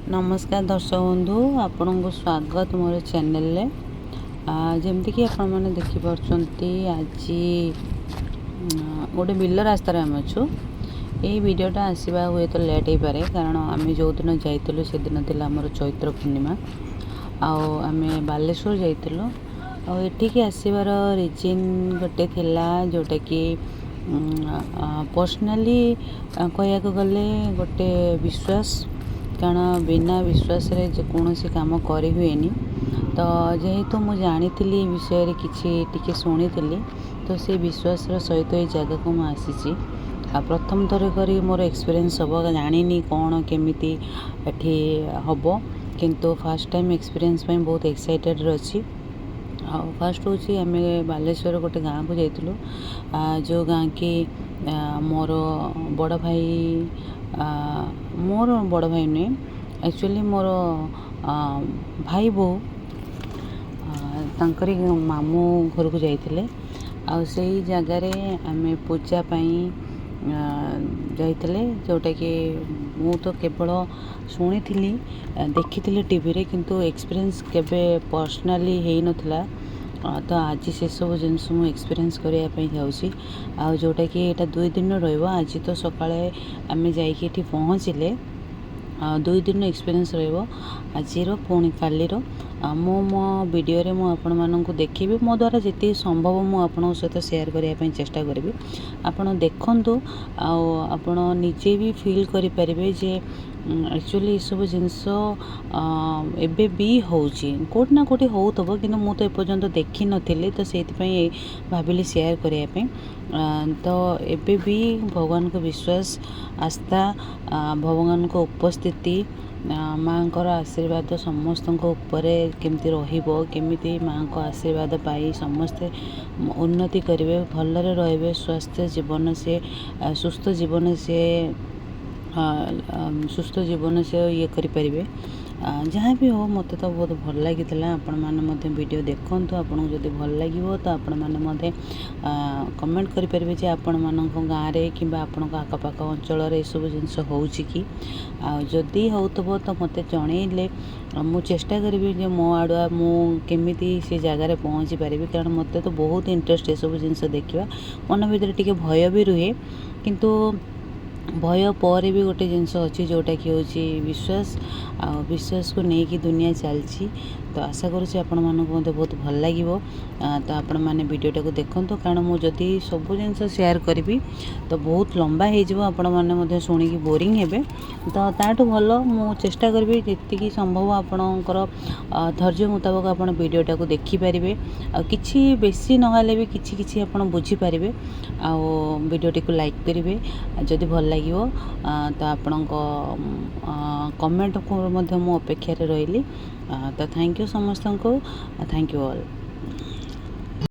ନମସ୍କାର ଦର୍ଶକ ବନ୍ଧୁ, ଆପଣଙ୍କୁ ସ୍ୱାଗତ ମୋର ଚ୍ୟାନେଲରେ। ଯେମିତିକି ଆପଣମାନେ ଦେଖିପାରୁଛନ୍ତି, ଆଜି ଗୋଟେ ବିଲ ରାସ୍ତାରେ ଆମେ ଅଛୁ। ଏଇ ଭିଡ଼ିଓଟା ଆସିବା ହୁଏତ ଲେଟ୍ ହେଇପାରେ, କାରଣ ଆମେ ଯେଉଁଦିନ ଯାଇଥିଲୁ ସେଦିନ ଥିଲା ଆମର ଚୈତ୍ର ପୂର୍ଣ୍ଣିମା ଆଉ ଆମେ ବାଲେଶ୍ୱର ଯାଇଥିଲୁ। ଆଉ ଏଠିକି ଆସିବାର ରିଜିନ୍ ଗୋଟେ ଥିଲା, ଯେଉଁଟାକି ପର୍ସନାଲି କହିବାକୁ ଗଲେ ଗୋଟେ ବିଶ୍ୱାସ, କାରଣ ବିନା ବିଶ୍ୱାସରେ ଯେକୌଣସି କାମ କରିହୁଏନି। ତ ଯେହେତୁ ମୁଁ ଜାଣିଥିଲି ଏ ବିଷୟରେ, କିଛି ଟିକେ ଶୁଣିଥିଲି, ତ ସେଇ ବିଶ୍ୱାସର ସହିତ ଏଇ ଜାଗାକୁ ମୁଁ ଆସିଛି। ଆଉ ପ୍ରଥମ ଥର କରି ମୋର ଏକ୍ସପିରିଏନ୍ସ ହେବ। ଜାଣିନି କ'ଣ କେମିତି ଏଠି ହେବ, କିନ୍ତୁ ଫାର୍ଷ୍ଟ ଟାଇମ୍ ଏକ୍ସପିରିଏନ୍ସ ପାଇଁ ବହୁତ ଏକ୍ସାଇଟେଡ଼୍ ଅଛି। ଆଉ ଫାର୍ଷ୍ଟ ହେଉଛି, ଆମେ ବାଲେଶ୍ୱର ଗୋଟେ ଗାଁକୁ ଯାଇଥିଲୁ, ଯେଉଁ ଗାଁ କି ମୋର ବଡ଼ ଭାଇ, ମୋର ବଡ଼ ଭାଇ ନୁହେଁ, ଆକ୍ଚୁଆଲି ମୋର ଭାଇ ବୋହୂ ତାଙ୍କରି ମାମୁଁ ଘରକୁ ଯାଇଥିଲେ। ଆଉ ସେଇ ଜାଗାରେ ଆମେ ପୂଜା ପାଇଁ ଯାଇଥିଲେ, ଯେଉଁଟାକି ମୁଁ ତ କେବଳ ଶୁଣିଥିଲି, ଦେଖିଥିଲି ଟିଭିରେ, କିନ୍ତୁ ଏକ୍ସପିରିଏନ୍ସ କେବେ ପର୍ସନାଲି ହେଇନଥିଲା। ତ ଆଜି ସେସବୁ ଜିନିଷ ମୁଁ ଏକ୍ସପିରିଏନ୍ସ କରିବା ପାଇଁ ଯାଉଛି। ଆଉ ଯେଉଁଟାକି ଏଇଟା 2 ଦିନ ରହିବ। ଆଜି ତ ସକାଳେ ଆମେ ଯାଇକି ଏଠି ପହଞ୍ଚିଲେ। 2 ଦିନ ଏକ୍ସପିରିଏନ୍ସ ରହିବ, ଆଜିର ପୁଣି କାଲିର। ମୁଁ ମୋ ଭିଡ଼ିଓରେ ମୁଁ ଆପଣମାନଙ୍କୁ ଦେଖିବି। ମୋ ଦ୍ୱାରା ଯେତିକି ସମ୍ଭବ ମୁଁ ଆପଣଙ୍କ ସହିତ ସେୟାର କରିବା ପାଇଁ ଚେଷ୍ଟା କରିବି। ଆପଣ ଦେଖନ୍ତୁ ଆଉ ଆପଣ ନିଜେ ବି ଫିଲ୍ କରିପାରିବେ ଯେ ଆକ୍ଚୁଆଲି ଏସବୁ ଜିନିଷ ଏବେ ବି ହେଉଛି। କେଉଁଠି ନା କେଉଁଠି ହେଉଥିବ, କିନ୍ତୁ ମୁଁ ତ ଏପର୍ଯ୍ୟନ୍ତ ଦେଖିନଥିଲି, ତ ସେଇଥିପାଇଁ ଭାବିଲି ସେୟାର କରିବା ପାଇଁ। ତ ଏବେ ବି ଭଗବାନଙ୍କ ବିଶ୍ୱାସ, ଆସ୍ଥା, ଭଗବାନଙ୍କ ଉପସ୍ଥିତି, ମାଆଙ୍କର ଆଶୀର୍ବାଦ ସମସ୍ତଙ୍କ ଉପରେ କେମିତି ରହିବ, କେମିତି ମାଆଙ୍କ ଆଶୀର୍ବାଦ ପାଇ ସମସ୍ତେ ଉନ୍ନତି କରିବେ, ଭଲରେ ରହିବେ, ସ୍ୱାସ୍ଥ୍ୟ ଜୀବନ ସିଏ, ସୁସ୍ଥ ଜୀବନ ସିଏ, ସୁସ୍ଥ ଜୀବନ ସେ ଇଏ କରିପାରିବେ। ଯାହା ବି ହଉ, ମୋତେ ତ ବହୁତ ଭଲ ଲାଗିଥିଲା। ଆପଣମାନେ ମଧ୍ୟ ଭିଡ଼ିଓ ଦେଖନ୍ତୁ। ଆପଣଙ୍କୁ ଯଦି ଭଲ ଲାଗିବ ତ ଆପଣମାନେ ମଧ୍ୟ କମେଣ୍ଟ କରିପାରିବେ ଯେ ଆପଣମାନଙ୍କ ଗାଁରେ କିମ୍ବା ଆପଣଙ୍କ ଆଖପାଖ ଅଞ୍ଚଳରେ ଏସବୁ ଜିନିଷ ହେଉଛି କି। ଆଉ ଯଦି ହେଉଥିବ ତ ମୋତେ ଜଣେଇଲେ ମୁଁ ଚେଷ୍ଟା କରିବି ଯେ ମୋ ଆଡ଼ୁଆ ମୁଁ କେମିତି ସେ ଜାଗାରେ ପହଞ୍ଚି ପାରିବି, କାରଣ ମୋତେ ତ ବହୁତ ଇଣ୍ଟରେଷ୍ଟ ଏସବୁ ଜିନିଷ ଦେଖିବା। ମନ ଭିତରେ ଟିକେ ଭୟ ବି ରୁହେ, କିନ୍ତୁ ଭୟ ପରେ ବି ଗୋଟେ ଜିନିଷ ଅଛି, ଯେଉଁଟାକି ହେଉଛି ବିଶ୍ୱାସ। ଆଉ ବିଶ୍ୱାସକୁ ନେଇକି ଦୁନିଆ ଚାଲିଛି। ତ ଆଶା କରୁଛି ଆପଣମାନଙ୍କୁ ମଧ୍ୟ ବହୁତ ଭଲ ଲାଗିବ। ତ ଆପଣମାନେ ଭିଡ଼ିଓଟାକୁ ଦେଖନ୍ତୁ, କାରଣ ମୁଁ ଯଦି ସବୁ ଜିନିଷ ସେୟାର କରିବି ତ ବହୁତ ଲମ୍ବା ହେଇଯିବ, ଆପଣମାନେ ମଧ୍ୟ ଶୁଣିକି ବୋରିଂ ହେବେ। ତ ତାଠୁ ଭଲ ମୁଁ ଚେଷ୍ଟା କରିବି ଯେତିକି ସମ୍ଭବ ଆପଣଙ୍କର ଧୈର୍ଯ୍ୟ ମୁତାବକ ଆପଣ ଭିଡ଼ିଓଟାକୁ ଦେଖିପାରିବେ। ଆଉ କିଛି ବେଶୀ ନହେଲେ ବି କିଛି କିଛି ଆପଣ ବୁଝିପାରିବେ। ଆଉ ଭିଡ଼ିଓଟିକୁ ଲାଇକ୍ କରିବେ ଯଦି ଭଲ ଲାଗିବ। ତ ଆପଣଙ୍କ କମେଣ୍ଟକୁ ମଧ୍ୟ ମୁଁ ଅପେକ୍ଷାରେ ରହିଲି। ତ thank you ସମସ୍ତଙ୍କୁ, thank you all.